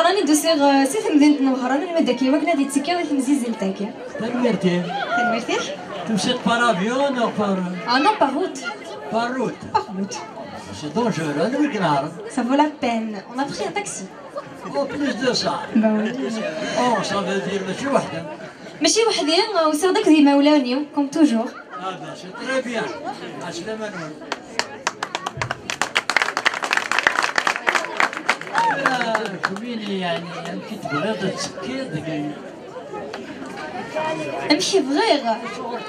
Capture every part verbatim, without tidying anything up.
Rani d-usiɣ, eh, si temdint n Wehran, alma d akka i wakken ad yettekkiḍ i temzizzelt-agi. Tanemmirt-im. Tanemmirt-ik. Tusiḍ par avion neɣ par... Ah non, par route. Par route. Par route. C'est dangereux, anwa i yenehṛen? Ça vaut la peine. On a pris un taxi. En plus de ça. Ben oui. Oh, ça veut dire mačči weḥd-m. Mačči weḥd-i, eh, usiɣ-d akked yimawlan-iw, comme toujours. Ah ben, c'est très bien. Ɛeslama-nwen. Ah, kemmini, yeɛni, amek i tebɣiḍ ad tekkiḍ deg... Amek i bɣiɣ? Acuɣer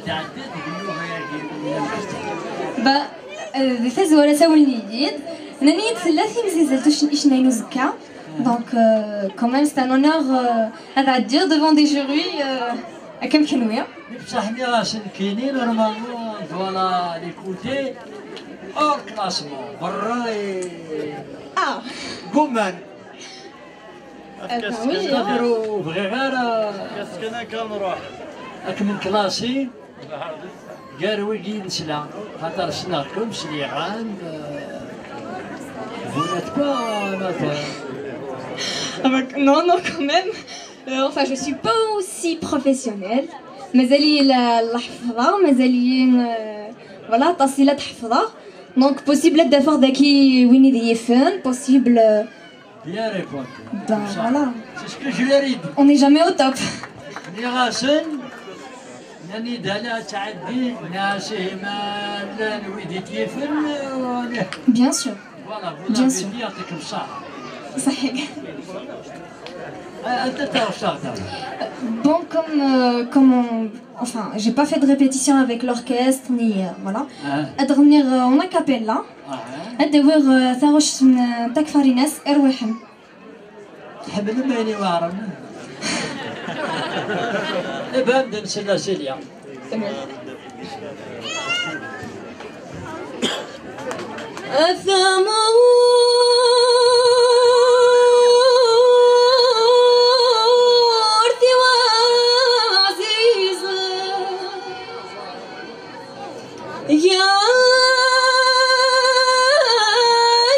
tɛeddiḍ deg nnuba-agi? Ba, eh, di tazwara sawlen-iyi-d, nnan-iyi-d tella timzizzelt uc-, icennayen uzekka. Donc, euh, quand même, c'est un honneur, euh, ad ɛeddiɣ devant des jurys, euh, akka am kenwi. Bṣaḥ nniɣ-asen nekkini, normalement, voilà, les côtés hors classement, berra i... Ah. Gumman. Eh ben oui, c'est-à-dire, ur bɣiɣ ara ad kem-nklasi gar wigi i nesla, xaṭer ssneɣ-kem, sliɣ-am, euh, vous n'êtes pas amateur. Ah bah, non, non, quand même. Euh, enfin, je suis pas aussi professionnelle. Mazal-iyi la, la ḥefḍeɣ, mazal-iyi, euh, voilà, aṭas i la ḥefḍeɣ. Donc, possible ad d-afeɣ daki win i d-yifen, possible, euh, Bien répondu. Ben, voilà. C'est ce que je leur ai dit. On n'est jamais au top. Nniɣ-asen, nnan-iyi-d ala ad tɛeddi, nniɣ-as ihi ma llan wid i t-yifen, euh, on est... Bien sûr. Voilà, vous l'avez dit, yɛṭikem ṣṣeḥḥa. Ṣaḥḥa. Ah, anta taɣect ara taɣeḍ? Bon, comme, euh, comme on, enfin, j'ai pas fait de répétition avec l'orchestre, ni, euh, voilà. Ah. Ad ɣenniɣ, euh, en a cappella. Ah. Ad awiɣ, euh, taɣect n, euh, Takfarinas, Irwiḥen. Tḥemmlem ayen iweɛren? Iban d nsella Silya. A tamurt-iw ɛzizen, ya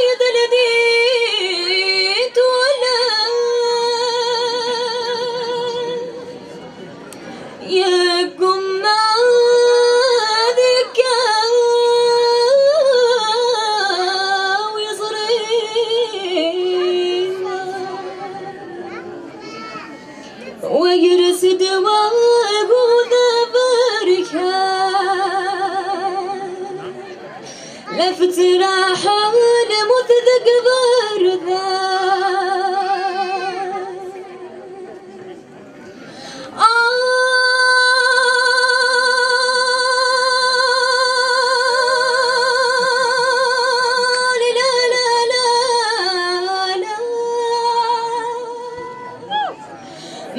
yedled-it wala. Yeggumma ad ikkaw iẓri. Wagres-d wagu d aberkan. La tettraḥ lmut deg berdan.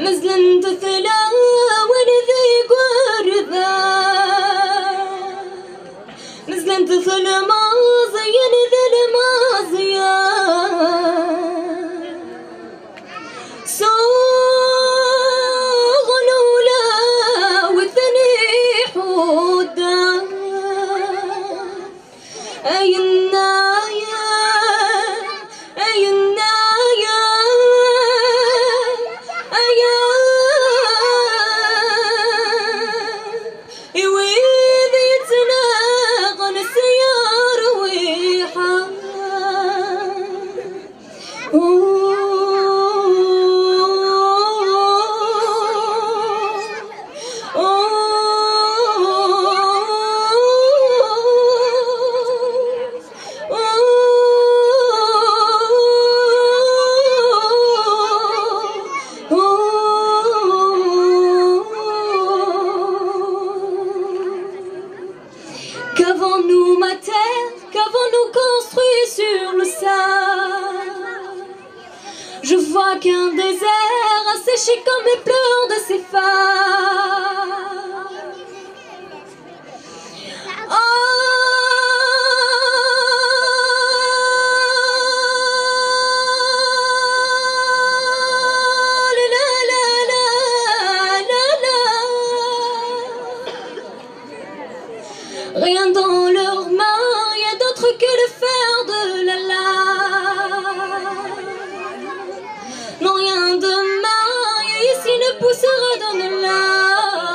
Mazlent tlawin d igerdan. Mazlent telmaẓyin d lmaẓyan. Suɣen ulawen ten-iḥuddan. Ayennayen, ayennayen, ayen i wid yettnaɣen s yerwiḥa. Qu'avons-nous, ma terre, qu'avons-nous construit sur le sable? Je vois qu'un désert asséché comme les pleurs de ses femmes. Oh, la, la, la, la, la. Rien dans leurs mains, rien d'autre que le fer de la lame. Non, rien de mal, ici ne poussera dans le lard.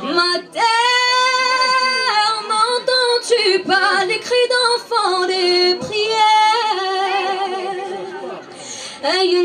Ma terre, n'entends-tu pas les cris d'enfants, les prières? Aïe,